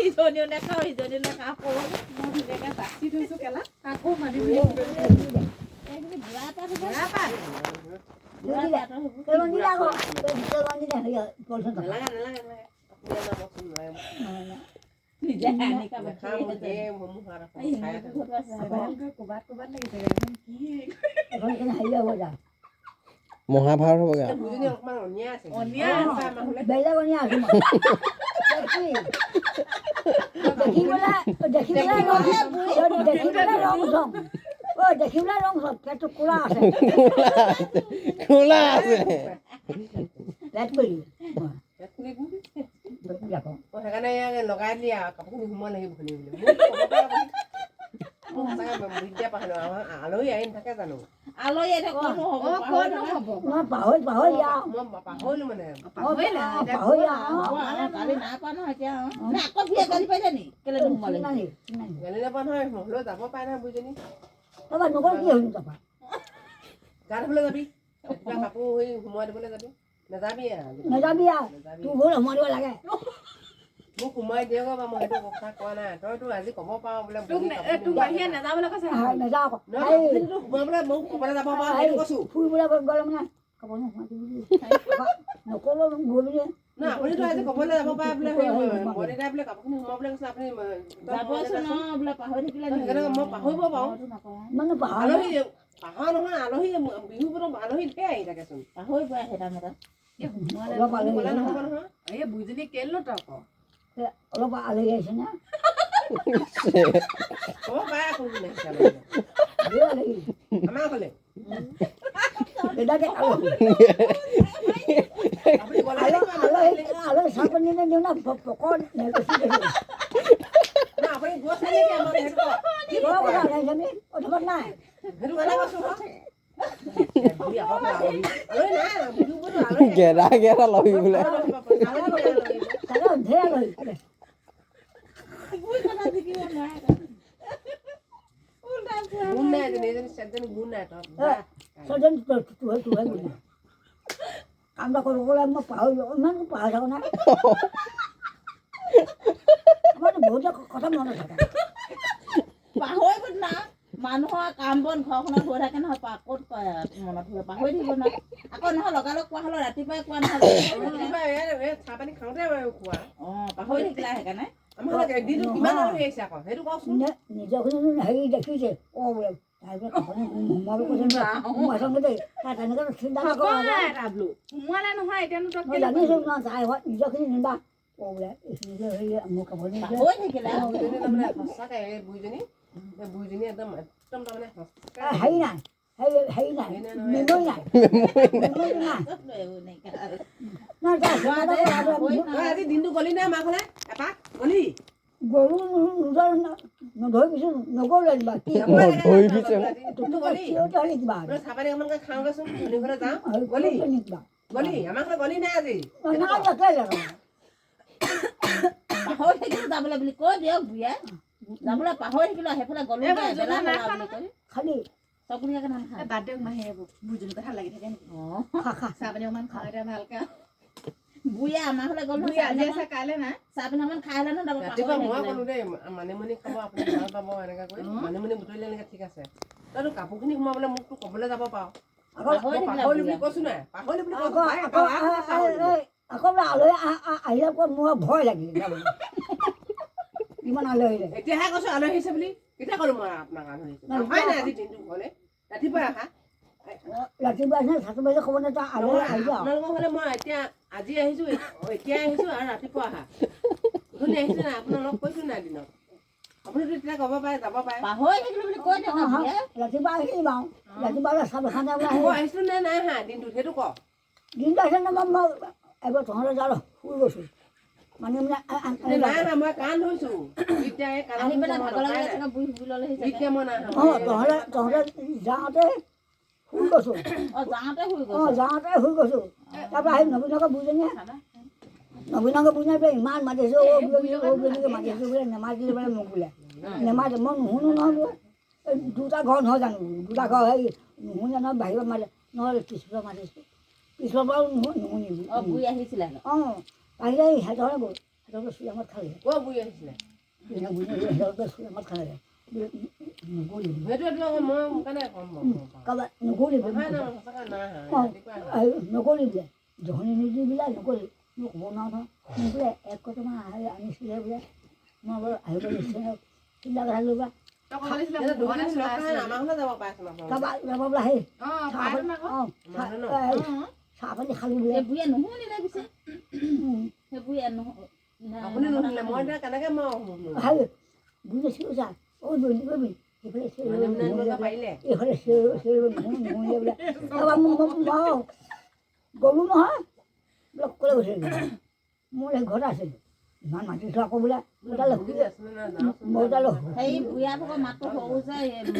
ইজনীও নাখাওঁ, সিজনীও নাখাওঁ। মই ধুনীয়াকে বাছি থৈছো কেলা, আকৌ মাতি বুলি। এইখিনি বুঢ়া পাত হ'ব। বুঢ়া পাত। বুঢ়া পাতৰ হ'ব। কেইমান দিলে আকৌ কেইমান দিলে হেৰি পইচা টকা। নালাগে, নালাগে, নালাগে। আপুনি নামকচোন, নালাগে। নিজে আনি খাব। নাখাওঁ মই, ধেৰ মোৰ হাত এখন খাই থাকোঁ। ক'ৰবাত ক'ৰবাত লাগিছে এখন কি? এখন এখন হেৰি হ'ব যা। মহাভাৰত হ'বগৈ এই আৰু। বুঢ়ীজনী অকণমান অনিয়া আছে। অনিয়া আছে আমাৰ ঘৰলে। বেলেগ অনিয়া আছো মই। কি? দেখিবলৈ দেখিবলৈ ৰং, দেখিবলৈ ৰং চং, অ দেখিবলৈ ৰং চং, পেটটো কোলা আছে। খোলা আছে। পেট কৰি পেট খুলি দিছে। আকৌ। অ, সেইকাৰণে ইয়াক লগাই দিলি আৰু কাপোৰখিনি সোমোৱা লাগিব শুনি বুলি। মোক ক'ব পাৰে আপুনি। মোক সঁচাকৈ বিদ্যা পাহৰিলো। আমাৰ আলহী আহি নাথাকে জানো? আলহী এতিয়া ক'তনো হ'ব? অ, ক'তনো হ'ব? মই পাহৰি পাহৰি যাওঁ। মই পাহৰিলো মানে। পাহৰিলা? পাহৰি যাওঁ। গালি নাই পোৱা নহয় এতিয়া। নে আকৌ ভিয়ে গালি পাৰিলে নি? কেলে নোসোমালে? নাই। গালি নাপাওঁ নহয়, হ'লেও যাব পাৰে নহয় বুঢ়ীজনী। তাৰপৰা নগ'ল কি হ'ল তাৰপৰা? গা ধুবলৈ যাবি, ৰাতিপুৱা কাপোৰ সেই সোমোৱাই দিবলৈ যাবি, নাযাবি আৰু। নাযাবি আৰু। নাযাবি। তোৰ ভুল, সোমাই দিব লাগে। মোক সোমোৱাই দিয়ক বাৰু, মই সেইটো কথা কোৱা নাই। তইতো আজি ক'ব পাৰ বোলে তোক বুঢ়ী তোক কাপোৰখিনি মাহীয়ে নাযাবলৈ কৈছে। নাযাওঁ আকৌ। নহয়, কাপোৰখিনিতো সোমাবলৈ মোক ক'বলৈ যাব পাৰ, সেইটো কৈছো। ফুৰিবলৈ গ'লে মানে ক'ব নহয় সোমাই দিবি বুলি। নক'লেও গ'লি। না, আপুনিতো আজি ক'বলৈ যাব পাৰে বোলে সেই বৰদেউতাই বোলে কাপোৰখিনি সোমাবলৈ কৈছিলে আপুনি যাবচোন। অ, বোলে পাহৰি থাকিলে নেকি? সেইকাৰণে মই পাহৰিব পাৰোঁ। মইতো নকওঁ। মানে পাহৰি আলহী পাহৰা নহয়, আলহী বিহু বতৰত আলহী ধেৰ আহি থাকেচোন। পাহৰিব সেইটা মতে। অলপ আলহী ক'লে আহিছে নহ'ব না? নহয়। এই বুঢ়ীজনী কেলেনো তৰ্ক? অলপ আলহী আহিছে না? ক'ব পাৰে কোন কোন আহিছে আলহী। ধেৰ আলহী। আমাৰ ঘৰলে দেউতাকে আলহী। আপুনি গ'লে আলহী আলহী চাহ পানী নিদিওঁ না পকত বেছি বেছি। না, আপুনি গৈছে নেকি আমাৰ সেইটো কওক। কি বৰ কথা নাই জানি অথবা নাই। সেইটো কাৰণে কৈছো আকৌ। বুঢ়ী আকৌ আলহী আলহী নাই, বিহু বতৰত আলহী আহে। গেদা গেদা লবি বোলে। আলহী আলহী। তাতে ধেৰ আলহী। বুঢ়ী কথা শিকিব নোৱাৰে। উল্টা। গুণ নাই এজনী, এজনী ছোৱালীজনী গুণ নাই তই। ছজন তোহে তোহে বুজি কাম এটা কৰিব গ'লে মই পাহৰি ইমান পাহৰি থাকোঁ না। আমাৰতো বহুতে কথা মনত থাকে। পাহৰিব না, মানুহৰ কাম বন ঘৰখনত হৈ থাকে নহয়, ক'ত মনত থাকিব? পাহৰি থাকিব নহয় আকৌ। নহয়, লগালগ কোৱা হ'লেও ৰাতিপুৱাই কোৱা নহয়। ৰাতিপুৱা এই চাহ পানী খাওঁতে খোৱা। অঁ, পাহৰি থাকিলা সেইকাৰণে। আমাৰ দিনটো কিমান আলহী আহিছে আকৌ, সেইটো কওকচোন। নিজৰখিনি হেৰি দেখিছে, অ বোলে তাৰপিছত সোমাব কৈছে, সোমাইছে দেই, তাই তেনেকৈ চিন্তা নকৰা। এটা বোলো সোমোৱালে নহয়, এতিয়ানো তই মই কেলে? জানিছোঁ ন, তাই ঘৰত নিজৰখিনি যেনিবা অ বোলে এইখিনি যে হেৰি মোৰ কাপোৰ পাহৰি থাকিলা। বুঢ়ীজনী তাৰমানে সঁচাকে এই বুঢ়ীজনী একদম একদম তাৰমানে সঁচাকে হেৰি নাই, হেৰি হেৰি নাই, মেমৰি নাই, মেমৰি নাই। নাই, তাই চিন্তা নকৰা। তই আজি দিনটো গ'লি নে আমাৰ ঘৰলে এপাক গ'লি? গৰু নোযোৱা নধৰি পিছত নগ'লে যেনিবা কি? নধৰি পিছত। দিনটো গ'লি? থিয়তে হ'লে কিবা বোলে চাহ পানী অকণমানকে খাওঁগেচোন, ধনী ঘৰলে যাওঁ। গ'লি? কিবা গ'লি আমাৰ ঘৰলে, গ'লি নাই আজি? নাই যোৱা, কেলে যাবা? পাহৰি থাকিলো যাবলৈ বুলি কৈ দিয়ক বুঢ়ীয়ে। যাবলৈ পাহৰি থাকিলো, সেইফালে গ'লো। এইবাৰ যোৱা নাই খোৱা। বুলি কৈ। খালি। চকুৰীয়াকে ধান খাই। বাদ দিয়ক মাহী, এইবোৰ বুঢ়ীজনীৰ কথা লাগি থাকে নেকি? অঁ। খা খা। চাহ পানী অকণমান খাওঁ এতিয়া ভালকে। বুঢ়ীয়ে আমাৰ ঘৰলে গ'ল। বুঢ়ী আজি আছে, কাইলৈ নাই। চাহ পানী অকণমান খাই হ'লে নহয় তাৰপৰা। ৰাতিপুৱা পাহৰি মই থাকিলে। ক'লো দেই, মানিমুনি খাব আপুনি, ভাল পাব এনেকৈ কৈ মানিমুনি বুটলিলে এনেকৈ ঠিক আছে। তইতো কাপোৰখিনি সোমাবলৈ মোকতো ক'বলৈ যাব পাৰ। আকৌ পাহৰি মই থাকিলা। পাহৰিলো বুলি বুঢ়ীয়ে। কৈছো নাই? পাহৰিলো বুলি কৈছো। আকৌ পাই, আকৌ পাহৰিলো, পাহৰিলো। এই, আকৌ বোলে আলহী আহিলে আকৌ মোৰ ভয় লাগিল যাবলৈ। ইমান আলহী আহিলে। এতিয়াহে কৈছো আলহী আহিছে বুলি। কেতিয়া ক'লো মই আপোনাক আলহী আহিছে? অহাই নাই আজি দিনটো ঘৰলে, ৰাতিপুৱাই অহা। ৰাতিপুৱা আহিছে, সাতটা বাজি ক'ব নাই, আলহী আহিব। আপোনালোকৰ ঘৰলে মই এতিয়া আজি আহিছো, এতিয়া আহিছো আৰু ৰাতিপুৱা অহা, অথনি আহিছো নাই? আপোনালোক কৈছো নাই দিনত? আপুনিতো তেতিয়া ক'ব পাৰে, যাব পাৰে। পাহৰি থাকিলো বুলি কৈ দিয়ক বুঢ়ীয়ে। ৰাতিপুৱা আহিল বাৰু, ৰাতিপুৱা চাহ খানা মই আহিছিলো নে নাই অহা দিনটোত, সেইটো ক। দিনটো আছে নে? মই এবাৰ তহঁতে যাওঁ, শুই গৈছোঁ মানে মানে নাই অহা, মই কাণ ধৰিছো এতিয়া এই কাণত আহি পেলাই মই ভাগৰ লগাই লাগিলে নাই। চাগে, বুঢ়ী শুই ল'লেহি চাগে। এতিয়া মই নাই অহা। অঁ, তহঁতে তহঁতে যাওঁতে শুই গৈছোঁ। অ, যাওঁতে শুই অঁ। গৈছে। যাওঁতে শুই গৈছোঁ। তাৰপৰা আহি নবীনকে বুঢ়ীজনীয়ে, নবীনকে বুঢ়ীজনীয়ে বোলে ইমান মাতিছোঁ, অ' বুঢ়ী, অ' বুঢ়ীকে মাতিছোঁ বোলে, নেমাতিলে বোলে মোক বোলে নেমাতে, মই নুশুনো নহয় বোলে। এই দুটা ঘৰ নহয় জানো? দুটা ঘৰ, সেই নুশুনে নহয়, বাহিৰত মাতে নহ'লে পিছফালে মাতিছোঁ। পিছৰ পৰাও নুশুনিলোঁ। অ, বুঢ়ী আহিছিলে? অঁ, আহিলে সিহঁতৰ গ'ল, সিহঁতৰ চুলামত খালে। ক'ৰ বুঢ়ী আহিছিলে? সিহঁতৰ চুলামত খালে, নগ'লি। সেইটোৱেতো আকৌ মই কেনেকৈ ক'ম বাৰু? কাৰোবাৰ নগ'লি। নহয় নহয়, সঁচাকৈ নাই অহা, অঁ। ৰাতিপুৱা অহা। নগ'লি বোলে, জহনী নিদি বোলে নগ'লি। মই ক'ব নোৱাৰোঁ নহয়। মোক বোলে এক কটমান আনিছিলে বোলে, মই বোলো আহিব দিছে, চিন্তা কথা ল'বা। তই ক'ব লাগিছিলে, এতিয়া মোৰ ঘৰতে দুজনী লগ চলাই পাই আছিলে। আমাৰ ঘৰলৈ যাব পাইছোন আপোনালোকে। তাৰপৰা যাব বোলে সেই অঁ, চাহ পাই পানী আকৌ। অঁ, আমাৰ ঘৰলৈ ন? চাহ পানী খালোঁ বোলে। সেই বুঢ়ীয়ে নুশুনিলে পিছে, সেই বুঢ়ীয়ে আপুনি নুশুনিলে, মই এতিয়া কেনেকৈ মই শুনো? হেৰি বুঢ়ী চিঞৰিছা, ঐ বনি, ঐ বনি, সেইফালে চিঞৰিব মানে নুশুনিলে বোলে। পাৰিলে এইফালে চিঞৰিব নুশুনিলে বোলে। তাৰপৰা মই গ'লো নহয় বোলে, ক'লৈ গৈছিলে? মোৰ সেই ঘৰত আছিলোঁ, ইমান মাতিছোঁ আকৌ বোলে, মই তালৈ শুই মই তালৈ সেই বুঢ়া ভাগৰ মাতটো সৰু যে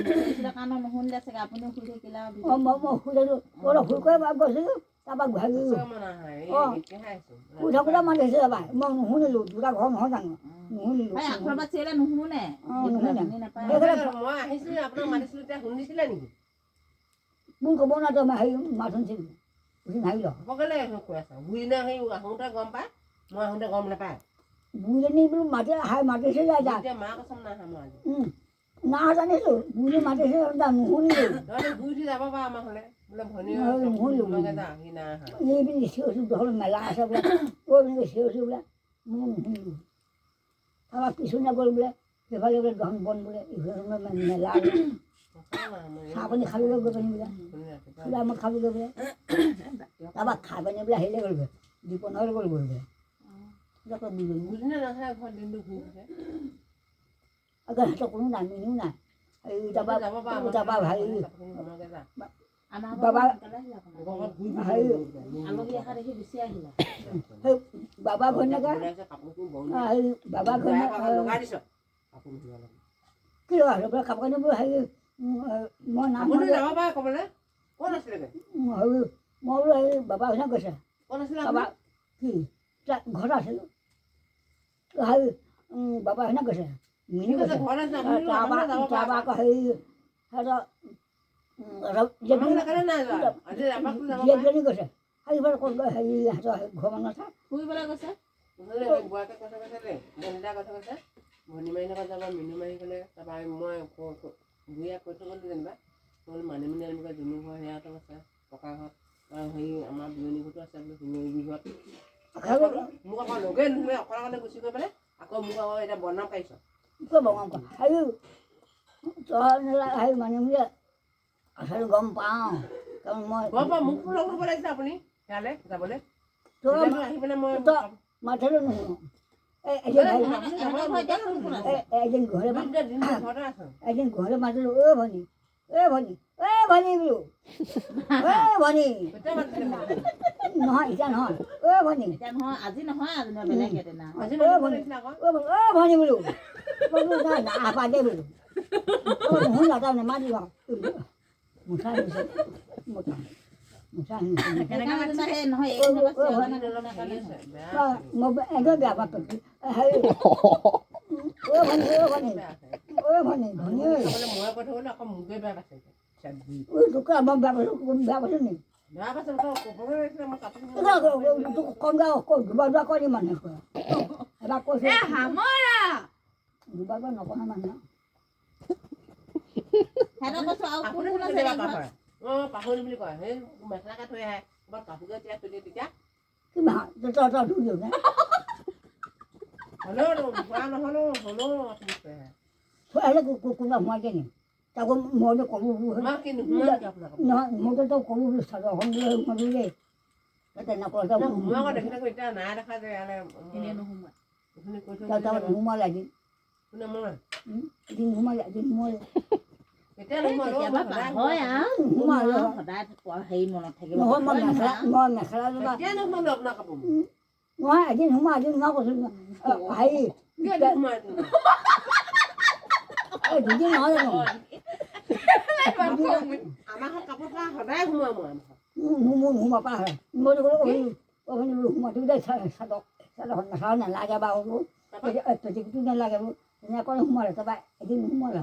চিঞৰিছিলে কাৰণে নুশুনিলে চাগে, আপুনিও শুই থাকিলে আৰু। অঁ, মই শুই থাকিলোঁ, অলপ শুই কৰি গৈছিলোঁ, তাৰপৰা ঘূৰাই অঁ, শুই থাকোঁতে মাতিছে এবাৰ, মই নুশুনিলোঁ। দুটা ঘৰ নহয় জানো? নুশুনিলোঁ। সেই আগফালৰ পৰা চিঞৰিলে নুশুনে। অঁ, নুশুনে। শুনি নাপায়। মই আহিছিলোঁ, আপোনাক মাতিছিলোঁ, তেতিয়া শুনিছিলে নেকি? মোৰ ক'ব নোৱাৰো, মই হেৰি মাত শুনিছিলোঁ, উঠি নাহিল। কেলে কৈ আছা? বুঢ়ী সেই আহোঁতে গম পায়, মই আহোঁতে গম নাপায়। বুঢ়ীজনী বোলো মাতি হাই মাতিছিলে যা। এতিয়া মা কচম, নাই অহা মই আজি। না জানিছোঁ, বুঢ়ী মাতিছিলে নুশুনিলোঁ। তহঁতে ঘূৰি উঠি যাব পাৰ আমাৰ ঘৰলৈ, বোলে ভনী নুশুনিলোঁ। যা, সি নাই অহা। এইপিনে চিঞৰিছোঁ, দহল মেলা আছে বোলে, ঐ এনেকৈ চিঞৰিছোঁ বোলে, মই নুশুনিলোঁ। তাৰপৰা পিছদিনা গ'ল বোলে, সেইফালে বোলে দহন বন বোলে, ইফালে মেলা, চাহ পানী খালোগৈ গৈ পানি বোলে, চুলা মদ খালোগৈ বোলে। তাৰপৰা খাই পানি বোলে হেৰিলৈ গ'লগৈ, দীপনলৈ গ'লগৈ বোলে। বুঢ়ী নাথাকে ঘৰত, দিনটো ঘূৰি ফুৰে। আকৌ সিহঁতৰ কোনো নাই, মিনিও নাই। এই তাৰপৰা তাৰপৰা হেৰি বাবা হেৰি সেই বাবা ঘৈণীয়েকে হেৰি বাবা ঘৈণীয়েক কি লগা বোলে কাপোৰ কানিবোৰ হেৰি মই নাম হেৰি মই বোলো হেৰি বাবা ঘৈণীয়েক গৈছে বাবা কি ঘৰত আছিলোঁ, হেৰি বাবা ঘৈণীয়েক গৈছে, মিনি গৈছে। তাৰপৰা তাৰপৰা আকৌ হেৰি সিহঁতৰ জীয়েকজনী গৈছে, আৰু ইফালে ক'ত হেৰি সিহঁতৰ ঘৰৰ মানুহ আছে। ফুৰিবলৈ গৈছে। ভনী মাহী লগত যাব, মিনু মাহী ক'লে। তাৰপৰা মই বুঢ়ীয়াক কৈ থৈ গ'লো যেনিবা, মই মানিমুনি আনিবগৈ, জুনু ঘৰ সেয়াতো আছে পকা ঘৰত, আৰু হেৰি আমাৰ বিয়নী ঘৰতো আছে বোলো শিঙৰি ঘৰত। মোক আকৌ লগে নুশুনে, অকলে অকলে গুচি গৈ পেলাই আকৌ মোক আকৌ এতিয়া বদনাম কাঢ়িছ। কিয় বদনাম কৰ? হেৰি তই হেৰি মানিমুনি আচলতে গম পাওঁ, কাৰণ মই গম পাওঁ। মোকতো লগ ধৰিব লাগিছিলে আপুনি সেয়ালৈ যাবলৈ। তই আহি পেলাই মই তই মাথাটো নুশুনো। এদিন ঘৰলৈ এদিন ঘৰলৈ মাতিলোঁ, ঐ ভনী, ঐ ভনী, ঐ ভনী বোলো, ঐ ভনী, নহয় এতিয়া নহয়, ঐ ভনী, আজি নহয়, ঐ ভনী, ঐ ভনী, ঐ ভনী বোলো, আহপা দে বোলো, নুশুন তাৰমানে নেমাতিব, মুঠা মুঠা মুঠা। মই একদম বেয়া পাওঁ। হেৰি ঐ ভনী, ঐ ভনী, ঐ ভনী, ভনী ঐ, তোক মই বেয়া পাইছোঁ, বেয়া পাইছোঁ নি? তোক কম দুবাৰ দুবাৰ কৈ দিম মানুহে কয়, এবাৰ কৈছোঁ দুবাৰ দুবাৰ নকয় মানুহে। পাহৰি বুলি কয়, সেই মেখেলাকে থৈ আহে, ক'ৰবাত কাপোৰকে তিয়াই থৈ দিয়ে তেতিয়া। কিমান তই তই ধুই দিওঁ নে? হ'লেও ধোৱা নহ'লেও হ'লেও আপুনি থৈ আহে। থৈ আহিলে কোনোবা সোমাই দিয়ে নি? তাকো মইতো ক'লো নহয়, মইতো তই ক'লো বোলো চাদৰখন বোলো সোমাবি দেই, তেনেকুৱা নোসোমালে এদিন, এদিন নোসোমালে, এদিন সোমালে। নহয়, মই মেখেলা, মই মেখেলা নহয়, এদিন সোমা, এদিন সোমা কৈছোঁ হেৰি দুদিন নহয় জানো? মোৰ সোমা পৰা হয়, মই ক'লো বোলো সোমাটো দে, চাদৰ চাদৰখন মেখেলা নালাগে বাৰু বোলো, পেটিকোটো নালাগে বোলো, তেনেকৈ সোমালে। তাৰপৰা এদিন সোমালে।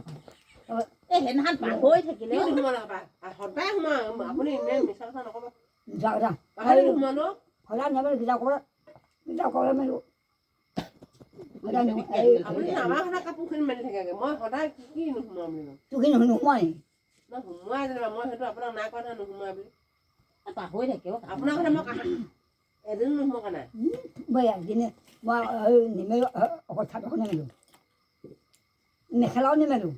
এই সেইদিনাখন পাহৰি থাকিলে। সদায় সোমা, আপুনি ইমান মিছা কথা নক'ব। মিছা কথা। পাহৰি নোসোমালো। সদায় নেমেলো, কিতাপ ক'বলৈ, কিতাপ ক'বলৈ মেলো। সদায় এই আপুনি আমাৰ সদায় কাপোৰখিনি মেলি থাকেগৈ, মই সদায় কি কি নোসোমাওঁ বুলি কওঁ। তোৰ কি নোসোমোৱা নেকি? ন সোমোৱাই যেনিবা, মই সেইটো আপোনাক নাই কোৱা নহয় নোসোমোৱা বুলি। পাহৰি থাকে অ। আপোনাৰ কথা মই এদিনো নোসোমোৱা নাই। মই দিনে মই এই নেমেলো, অকল চাদৰখন নেমেলো, মেখেলাও নেমেলো।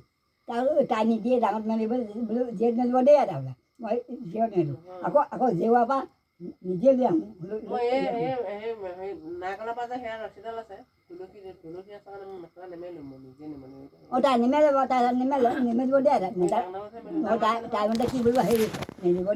তাৰ তাই নিদিয়ে ডাঙৰত মেলিব বোলো, জীয়েত মেলিব দেই এটা বোলে, মই জীয়ত মেলোঁ। আকৌ জেওৱাৰ পৰা নিজে লৈ আহোঁ। মই এই এই এই সেই নাৰিকলৰ পৰা যে সেয়া ৰছীডাল আছে, তুলসী তুলসী আছে কাৰণে মই মেখেলা নেমেলো, মই নিজে নেমেলো। অঁ, তাই নেমেলে বাৰু, তাই নেমেলে, নেমেলিব দেই এটা। ডাঙৰ ডাঙৰ আছে, তাই তাই মতে কি কৰিব, হেৰি মেলিব।